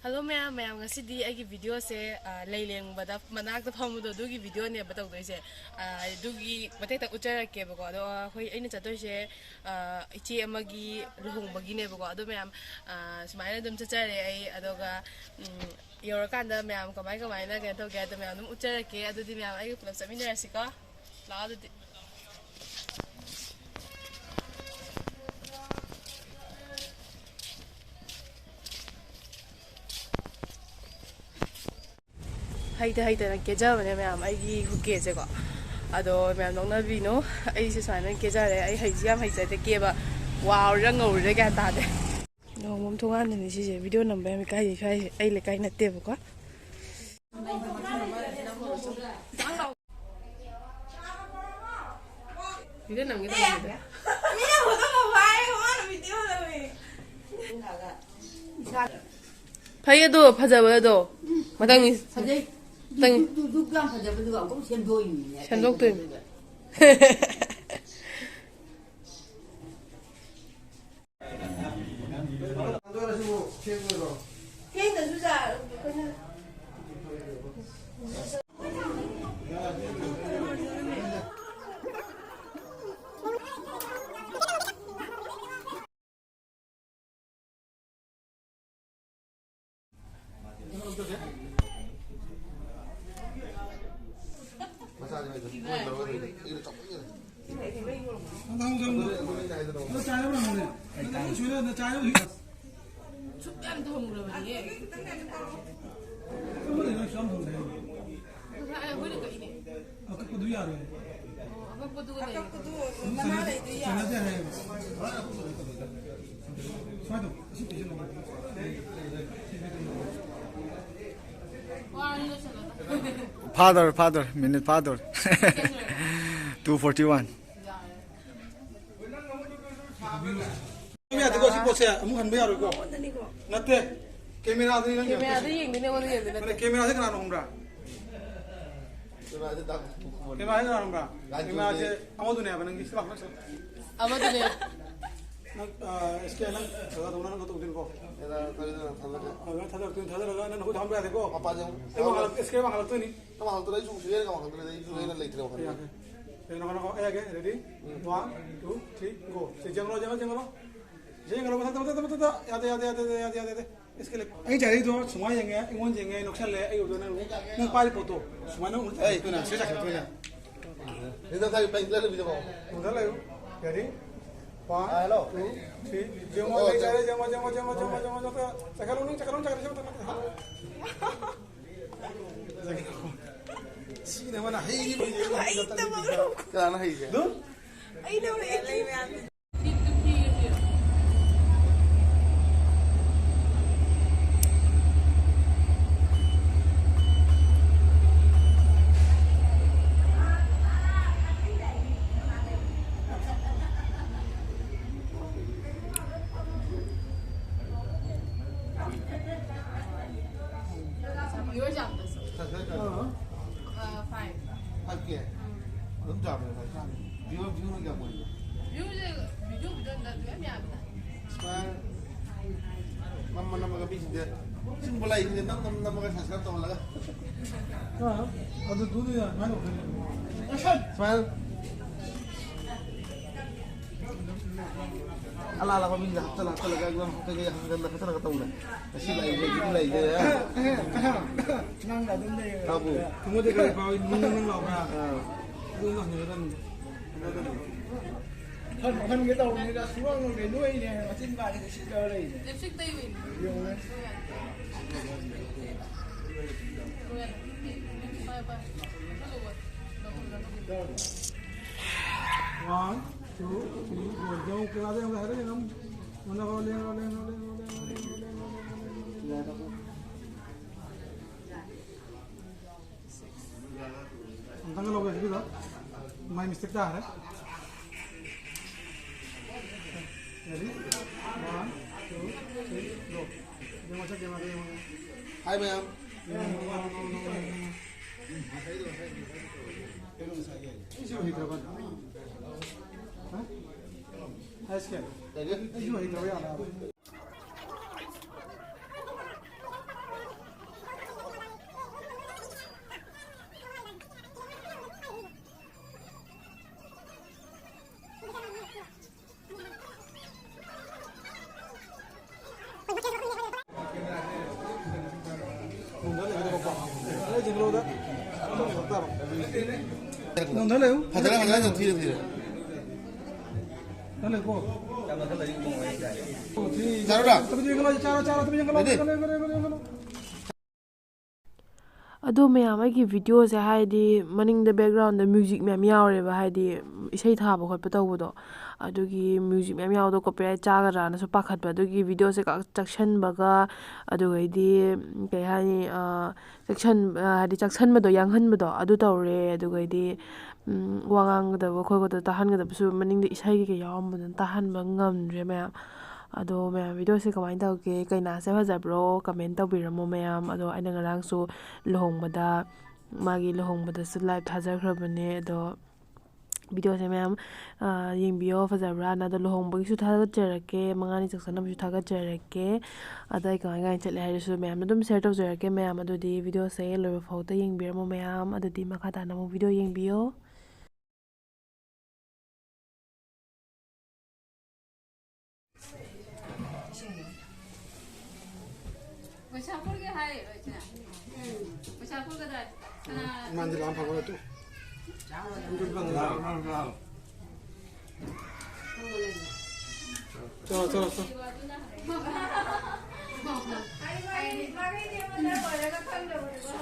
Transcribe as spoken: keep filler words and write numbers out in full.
Hello ꯃꯌꯥꯝ, ꯃꯌꯥꯝ ꯉꯁꯤꯗꯤ ꯑꯩꯒꯤ ꯚꯤꯗꯤꯑꯣꯁꯦ, ꯑ, ꯂꯩ ꯂꯦꯡꯕꯗ ꯃꯅꯥꯛꯇ ꯐꯝꯕꯗꯣ ꯑꯗꯨꯒꯤ ꯚꯤꯗꯤꯑꯣꯅꯦꯕ ꯇꯧꯗꯣꯏꯁꯦ꯫ ꯑ, ꯑꯗꯨꯒꯤ ꯃꯇꯦꯛꯇ ꯎꯠꯆꯔꯛꯀꯦꯕꯀꯣ꯫ ꯑꯗꯣ, ꯑ, ꯑꯩꯈꯣꯏ, ꯑꯩꯅ ꯆꯠꯇꯣꯏꯁꯦ, ꯑ, ꯏꯆꯦ ꯑꯃꯒꯤ ꯂꯨꯍꯣꯡꯕꯒꯤꯅꯦꯕꯀꯣ꯫ ꯑꯗꯣ ꯃꯌꯥꯝ, ꯑ, ꯁꯨꯃꯥꯏꯅ ꯑꯗꯨꯝ ꯆꯠꯆꯔꯦ ꯑꯩ꯫ ꯑꯗꯨꯒ, ꯎꯝ, ꯌꯧꯔꯀꯥꯟꯗ ꯃꯌꯥꯝ ꯀꯃꯥꯏ ꯀꯃꯥꯏꯅ ꯀꯩꯅꯣ ꯇꯧꯒꯦ ꯍꯥꯏꯗꯣ ꯃꯌꯥꯝ ꯑꯗꯨꯝ ꯎꯠꯆꯔꯛꯀꯦ꯫ ꯑꯗꯨꯗꯤ ꯃꯌꯥꯝ ꯑꯩꯒ ꯄꯨꯂꯞ ꯆꯠꯃꯤꯟꯅꯔꯁꯤꯀꯣ꯫ ꯂꯥꯛꯑꯣ ꯑꯗꯨꯗꯤ꯫ ꯍꯩꯇ ꯍꯩꯇꯅ ꯀꯦꯖꯕꯅꯦ ꯃꯌꯥꯝ, ꯑꯩꯒꯤ ꯀꯨꯀꯦꯁꯦꯀꯣ꯫ ꯑꯗꯣ ꯃꯌꯥꯝ ꯅꯣꯛꯅꯕꯤꯅꯨ, ꯑꯩꯁꯦ ꯁꯨꯃꯥꯏꯅ ꯀꯦꯖꯔꯦ꯫ ꯑꯩ ꯍꯩꯁꯨ ꯌꯥꯝ ꯍꯩꯖꯗꯦ ꯀꯦꯕ, ꯋꯥꯎꯔꯤꯔꯥ ꯉꯧꯔꯤꯔꯥ ꯒ꯭ꯌꯥꯟ ꯇꯥꯗꯦ꯫ ꯂꯨꯍꯣꯡꯐꯝ ꯊꯣꯡꯒꯥꯟꯗꯅꯤ ꯁꯤꯁꯦ꯫ ꯚꯤꯗꯤꯑꯣ ꯅꯝꯕ ꯌꯥꯝ ꯏꯀꯥꯏ, ꯏꯀꯥꯏ, ꯑꯩ ꯂꯩꯀꯥꯏ ꯅꯠꯇꯦꯕꯀꯣ꯫ ꯚꯤꯗꯤꯑꯣ ꯅꯝꯒꯦ ꯇꯧꯕꯅꯤꯗ꯫ ꯃꯤꯅ ꯐꯣꯇꯣ ꯀꯥꯞꯄ ꯍꯥꯏꯔꯒ ꯃꯥꯅ ꯚꯤꯗꯤꯑꯣ ꯅꯝꯃꯦ꯫ ꯐꯩ ꯑꯗꯣ, ꯐꯖꯕ ꯑꯗꯣ꯫ ꯃꯊꯪꯅꯤ꯫ ꯐꯖꯩ꯫ ꯃꯊꯪ꯫ ꯗꯨꯛ, ꯗꯨꯛ, ꯗꯨꯛ ꯌꯥꯝ ꯐꯖꯕꯗꯨꯒ ꯑꯃꯨꯛ ꯁꯦꯝꯗꯣꯛꯏꯅꯤꯅꯦ꯫ ꯁꯦꯝꯗꯣꯛꯇꯣꯏꯅꯤ꯫ ꯐꯦꯡꯗ꯭ꯔꯁꯨ ꯌꯥ-, ꯑꯩꯈꯣꯏꯅ ꯁꯨꯛ ꯌꯥꯝ ꯊꯝꯈ꯭ꯔꯕꯅꯦ꯫ ꯉꯁꯥꯏ ꯑꯩꯈꯣꯏꯅ ꯀꯛꯏꯅꯦ꯫ ꯑꯀꯛꯄꯗꯨ ꯌꯥꯔꯣꯏ꯫ ꯑꯣ, ꯑꯀꯛꯄꯗꯨꯒ ꯂꯩꯔꯦ꯫ ꯑꯀꯛꯄꯗꯨ ꯃꯅꯥ ꯂꯩꯗꯤ ꯌꯥꯔꯣꯏ꯫ ꯆꯥꯟꯅꯗꯦ ꯍꯥꯏꯌꯦꯕ꯫ ꯁꯨꯃꯥꯏꯅ ꯇꯧ꯫ ꯑꯁꯤ ꯄꯤꯁꯤꯜꯂꯣ꯫ ꯋꯥꯔꯤ ꯂꯣꯏꯁꯜꯂꯣ꯫ ꯐꯥꯗꯧꯔꯦ, ꯐꯥꯗꯧꯔꯦ, ꯃꯤꯅꯤꯠ ꯐꯥꯗꯧꯔꯦ꯫ Two forty one. ꯌꯥꯗꯦꯀꯣ, ꯁꯤ ꯄꯣꯠꯁꯦ ꯑꯃꯨꯛ ꯍꯟꯕ ꯌꯥꯔꯣꯏꯀꯣ꯫ ꯅꯠꯇꯦ, ꯀꯦꯃꯦꯔꯥꯗꯅꯤ ꯅꯪ ꯀꯦꯃꯦꯔꯥꯗ ꯌꯦꯡꯗꯣꯏꯅꯦ, ꯑꯩꯉꯣꯟꯗ ꯌꯦꯡꯗꯣꯏ ꯅꯠꯇꯦ꯫ ꯀꯦꯃꯦꯔꯥꯁꯦ ꯀꯅꯥꯅꯣ ꯈꯪꯕ꯭ꯔꯥ? ꯀꯦꯃꯦꯔꯥꯁꯦ ꯀꯅꯥꯅꯣ ꯈꯪꯕ꯭ꯔꯥ? ꯀꯦꯃꯦꯔꯥꯁꯦ ꯑꯃꯗꯨꯅꯦ ꯍꯥꯏꯕ ꯅꯪꯒꯤ꯫ ꯁꯤ ꯂꯥꯛꯑꯣ, ꯁꯤ ꯂꯥꯛꯑꯣ꯫ ꯑꯃꯗꯨꯅꯦ꯫ ꯅꯪ, ꯑ, ꯁ꯭ꯀꯦꯜ ꯅꯪ ꯀꯩꯅꯣ ꯇꯧꯅ ꯅꯪ ꯇꯧꯗꯣꯏꯅꯤꯀꯣ꯫ ꯑꯦ, ꯅꯪ ꯊꯥꯗꯔꯒ ꯊꯝꯃꯒꯦ꯫ ꯑ, ꯅꯪ ꯊꯥꯗꯔꯛꯇꯣꯏꯅꯤ, ꯊꯥꯗꯔꯒ ꯅꯪ ꯅꯈꯨꯠ ꯍꯥꯝꯕ ꯌꯥꯗꯦꯀꯣ꯫ ꯃꯄꯥꯁꯦ ꯑꯃꯨꯛ ꯑꯩ ꯋꯥꯡꯈꯠꯂꯛ-, ꯁ꯭ꯀꯦꯜ ꯋꯥꯡꯈꯠꯂꯛꯇꯣꯏꯅꯤ꯫ ꯅꯪ ꯋꯥꯡꯈꯠꯂꯛꯇ꯭ꯔꯦ, ꯑꯩꯁꯨ ꯁꯨꯛꯌꯥ ꯋꯥꯡꯈꯠꯂꯛꯇ꯭ꯔꯦ, ꯑꯩꯁꯨ ꯍꯦꯟꯅ ꯂꯩꯇ꯭ꯔꯦ ꯋꯥꯡꯈꯠꯂꯛꯄ꯫ ꯌꯥꯔꯦ꯫ ꯀꯩꯅꯣ, ꯀꯩꯅꯣ, ꯑꯩ ꯍꯥꯏꯒꯦ, ready? ꯎꯝ꯫ One, two, three, go. ꯁꯤ ꯌꯦꯡꯍꯜꯂꯣ, ꯌꯦꯡꯍꯜꯂꯣ, ꯌꯦꯡꯍꯜꯂꯣ꯫ ꯌꯦꯡꯍꯜꯂꯣ, ꯃꯊꯛꯇ, ꯃꯊꯛꯇ, ꯃꯊꯛꯇ꯫ ꯌꯥꯗꯦ, ꯌꯥꯗꯦ, ꯌꯥꯗꯦ, ꯌꯥꯗꯦ, ꯌꯥꯗꯦ, ꯌꯥꯗꯦ꯫ ꯁ꯭ꯀꯦꯜ ꯂꯩ꯫ ꯑꯩ ꯆꯥꯔꯤꯗꯣ ꯁꯨꯃꯥꯏꯅ ꯌꯦꯡꯉꯦ, ꯑꯩꯉꯣꯟꯗ ꯌꯦꯡꯉꯦ, ꯅꯣꯛꯁꯜꯂꯦ, ꯑꯩ ꯎꯕꯗꯣ ꯅꯪ, ꯅꯪ ꯄꯥꯏꯔꯤ ꯄꯣꯠꯇꯣ ꯁꯨꯃꯥꯏꯅ ꯎ-, ꯑꯩ ꯎꯅ ꯁꯤ ꯆꯠꯈ꯭ꯔꯦ, ꯊꯣꯏꯅ꯫ ꯅꯪ ꯊꯥꯏ ꯄꯦꯟ ꯂꯩꯔꯝꯃꯤꯗꯣ꯫ ꯎꯗ ꯂꯩꯌꯨ꯫ Ready? One, ꯑꯥ, hello꯫ Two, three꯫ ꯌꯦꯡꯉꯣ, ꯑꯣ, ꯂꯩ ꯆꯥꯔꯦ, ꯌꯦꯡꯉꯣ, ꯌꯦꯡꯉꯣ, ꯌꯦꯡꯉꯣ꯫ ꯆꯠꯈꯠꯂꯣ, ꯅꯪ ꯆꯠꯈꯠꯂꯣ, ꯆꯠꯈꯠꯂꯣ, ꯆꯠꯈꯠꯂꯣ꯫ ꯁꯤꯅ ꯃꯥꯅ ꯍꯩꯔꯤꯕ꯫ ꯍꯩꯇꯕ꯫ ꯀꯅꯥꯅ ꯍꯩꯒꯦ? ꯑꯗꯨꯝ? ꯑꯩꯅ ꯍꯩꯇꯦ꯫ Viewers जाता है सर। हाँ। अ, five। Five K? हम्म। ꯑꯗꯨꯝ ꯆꯥꯕꯅꯦ ꯐꯥꯏꯚ ꯀꯦ꯫ View, view ꯅ ꯀꯌꯥꯝ ꯑꯣꯏꯒꯦ? View ꯁꯦ video video ꯗ ꯑꯗꯨ ꯌꯥꯝ ꯌꯥꯝꯃꯤꯗ꯫ ꯁꯨꯃꯥꯏꯅ ꯅꯝꯃ ꯅꯝꯃꯒ ꯃꯤꯁꯤꯡꯁꯦ ꯁꯤꯒꯨꯝꯕ ꯂꯥꯛꯏꯁꯤꯡꯁꯦ ꯅꯝ ꯅꯝ ꯅꯝꯃꯒ subscribe ꯇꯧꯍꯜꯂꯒ꯫ ꯑꯥ, ꯑꯗꯨ ꯗꯨꯅꯤ ꯃꯥꯏ ꯋꯥꯈꯜ꯫ ꯁꯨꯃꯥꯏꯅ ꯑꯂꯥ ꯑꯂꯥꯕ ꯃꯤꯁꯤꯡꯁꯦ ꯍꯥꯞꯆꯜꯂ ꯍꯥꯞꯆꯜꯂꯒ ꯑꯗꯨꯝ ꯀꯩꯀꯩ ꯍꯪꯒꯟꯗ ꯈꯣꯠꯆꯜꯂꯒ ꯇꯧꯕꯗ ꯉꯁꯤ ꯂꯥꯛꯏꯁꯦ ꯍꯧꯖꯤꯛ ꯂꯩꯔꯦ꯫ ꯅꯪꯅ ꯑꯗꯨꯝ ꯂꯩꯔꯦ꯫ ꯇꯥꯕꯨ꯫ ꯊꯃꯣꯏꯗ ꯀꯔꯤ ꯐꯥꯎꯏ? ꯅꯪ ꯅꯪ ꯂꯥꯎꯕ꯭ꯔꯥ? ꯑꯥ꯫ ꯑꯗꯨ ꯅꯪ ꯍꯪꯒꯗꯕꯅꯤ꯫ ꯍꯟ-, ꯍꯟꯒꯦ ꯇꯧꯕꯅꯤꯗ, ꯁꯨꯡꯍꯟ ꯍꯟꯗꯦ꯫ ꯅꯣꯏꯅꯦ ꯃꯆꯤꯟ ꯄꯥꯜꯂꯤꯗꯣ ꯁꯤ ꯇꯧꯔ ꯂꯩꯔꯤꯁꯦ꯫ Lipstick ꯇꯩꯕꯩꯅꯦ꯫ ꯌꯦꯡꯉꯨꯅꯦ꯫ ꯄꯥꯏꯌꯨ, ꯄꯥꯏꯌꯨ꯫ One, two, three, four꯫ ꯌꯦꯡꯉꯨ, ꯀꯩꯅꯣꯗ ꯌꯦꯡꯉꯨ, ꯍꯥꯏꯔ ꯌꯦꯡꯉꯨ꯫ ꯃꯨꯟꯅ ꯂꯦꯡꯉꯣ, ꯂꯦꯡꯉꯣ, ꯂꯦꯡꯉꯣ꯫ ꯑꯝꯇꯪꯒ ꯂꯧꯒꯦ ꯁꯤꯒꯤꯗꯣ꯫ My mistake ꯇꯥꯈ꯭ꯔꯦ꯫ Ready? One, two, three, go. ꯌꯦꯡꯉꯣ, ꯆꯠꯀꯦ, ꯃꯥꯗꯣ ꯌꯦꯡꯉꯣ꯫ Hi, ma'am꯫ ꯌꯦꯡꯉꯣ, ꯌꯦꯡꯉꯣ, ꯌꯦꯡꯉꯣ, ꯌꯦꯡꯉꯣ, ꯌꯦꯡꯉꯣ꯫ ꯁꯤꯁꯨ ꯍꯩꯇ꯭ꯔꯕ? ꯍꯥ? ꯑꯩꯁꯨ ꯍꯩꯇꯕ ꯌꯥꯝ ꯌꯥꯎꯋꯦ꯫ ꯐꯖꯅ, ꯐꯖꯅ ꯊꯤꯔꯦ, ꯊꯤꯔꯦ꯫ ꯆꯥꯔꯣ, ꯆꯥꯔꯣ꯫ ꯆꯥꯔꯣ, ꯆꯥꯔꯣ꯫ ꯑꯗꯣ ꯃꯌꯥꯝ, ꯑꯩꯒꯤ ꯚꯤꯗꯤꯑꯣꯁꯦ, ꯍꯥꯏꯗꯤ, ꯃꯅꯤꯡꯗ ꯕꯦꯛꯒ꯭ꯔꯥꯎꯟꯗ ꯃ꯭ꯌꯨꯖꯤꯛ ꯃꯌꯥꯝ ꯌꯥꯎꯔꯦꯕ, ꯍꯥꯏꯗꯤ, ꯏꯁꯩ ꯊꯥꯕ ꯈꯣꯠꯄ ꯇꯧꯕꯗꯣ, ꯑꯗꯨꯒꯤ ꯃ꯭ꯌꯨꯖꯤꯛ ꯃꯌꯥꯝ ꯌꯥꯎꯕꯗꯣ ꯀꯣꯄꯤꯔꯥꯏꯠ ꯆꯥꯒꯗ꯭ꯔꯥꯅꯁꯨ ꯄꯥꯈꯠꯄ, ꯑꯗꯨꯒꯤ ꯚꯤꯗꯤꯑꯣꯁꯦ ꯀꯛ-, ꯆꯛꯁꯟꯕꯒ, ꯑꯗꯨꯒꯩꯗꯤ, ꯀꯩ ꯍꯥꯏꯅꯤ, ꯑ, ꯆꯛꯁꯟ-, ꯑ, ꯍꯥꯏꯗꯤ, ꯆꯛꯁꯟꯕꯗꯣ, ꯌꯥꯡꯍꯟꯕꯗꯣ, ꯑꯗꯨ ꯇꯧꯔꯦ꯫ ꯑꯗꯨꯒꯩꯗꯤ, ꯎꯝ, ꯋꯥ ꯉꯥꯡꯒꯗꯕ ꯈꯣꯠꯀꯗꯕ ꯇꯥꯍꯟꯒꯗꯕꯁꯨ ꯃꯅꯤꯡꯗ ꯏꯁꯩ ꯀꯩꯀꯩ ꯌꯥꯎꯔꯝꯕꯗꯨꯅ ꯇꯥꯍꯟꯕ ꯉꯝꯗ꯭ꯔꯦ ꯃꯌꯥꯝ꯫ ꯑꯗꯣ ꯃꯌꯥꯝ, ꯚꯤꯗꯤꯑꯣꯁꯦ ꯀꯃꯥꯏꯅ ꯇꯧꯒꯦ? ꯀꯩꯅꯥꯁꯦ ꯐꯖꯕ꯭ꯔꯣ? ꯀꯃꯦꯟ ꯇꯧꯕꯤꯔꯝꯃꯣ ꯃꯌꯥꯝ꯫ ꯑꯗꯣ ꯑꯩꯅ ꯉꯔꯥꯡꯁꯨ ꯂꯨꯍꯣꯡꯕꯗ, ꯃꯥꯒꯤ ꯂꯨꯍꯣꯡꯕꯗꯁꯨ ꯂꯥꯏꯚ ꯊꯥꯖꯈ꯭ꯔꯕꯅꯦ꯫ ꯑꯗꯣ ꯚꯤꯗꯤꯑꯣꯁꯦ ꯃꯌꯥꯝ, ꯑ, ꯌꯦꯡꯕꯤꯌꯣ, ꯐꯖꯕ꯭ꯔꯥꯅ꯫ ꯑꯗꯣ ꯂꯨꯍꯣꯡꯕꯒꯤꯁꯨ ꯊꯥꯒꯠꯆꯔꯛꯀꯦ, ꯃꯉꯥꯅꯤ ꯆꯥꯛꯆꯥꯅꯕꯁꯨ ꯊꯥꯒꯠꯆꯔꯛꯀꯦ꯫ ꯑꯗꯣ ꯑꯩ ꯀꯃꯥꯏ ꯀꯃꯥꯏꯅ ꯆꯠꯂꯦ ꯍꯥꯏꯗꯨꯁꯨ ꯃꯌꯥꯝꯗ ꯑꯗꯨꯝ ꯁꯤꯌꯔ ꯇꯧꯖꯔꯛꯀꯦ ꯃꯌꯥꯝ꯫ ꯑꯗꯨꯗꯤ ꯚꯤꯗꯤꯑꯣꯁꯦ ꯂꯣꯏꯕ ꯐꯥꯎꯗ ꯌꯦꯡꯕꯤꯔꯝꯃꯣ ꯃꯌꯥꯝ꯫ ꯑꯗꯨꯗꯤ ꯃꯈꯥ ꯇꯥꯅ ꯑꯃꯨꯛ ꯚꯤꯗꯤꯑꯣ ꯌꯦꯡꯕꯤꯌꯣ꯫ ꯄꯩꯁꯥ ꯄꯨꯔꯒꯦ ꯍꯥꯏꯔꯣ, ꯏꯆꯦ? ꯄꯩꯁꯥ ꯄꯨꯔꯒꯗ꯭ꯔꯥ? ꯀꯅꯥ? ꯏꯃꯥꯟꯗꯤ ꯂꯥꯛꯑ ꯐꯪꯉꯔꯣꯏ, ꯇꯨ꯫ ꯆꯠꯂꯣ, ꯆꯠꯂꯣ, ꯆꯠꯂꯣ꯫ ꯑꯩ ꯋꯥꯔꯤ, ꯋꯥꯔꯤꯗꯤ ꯑꯃ ꯂꯣꯏꯔꯒ ꯈꯪꯗꯕꯅꯦꯀꯣ꯫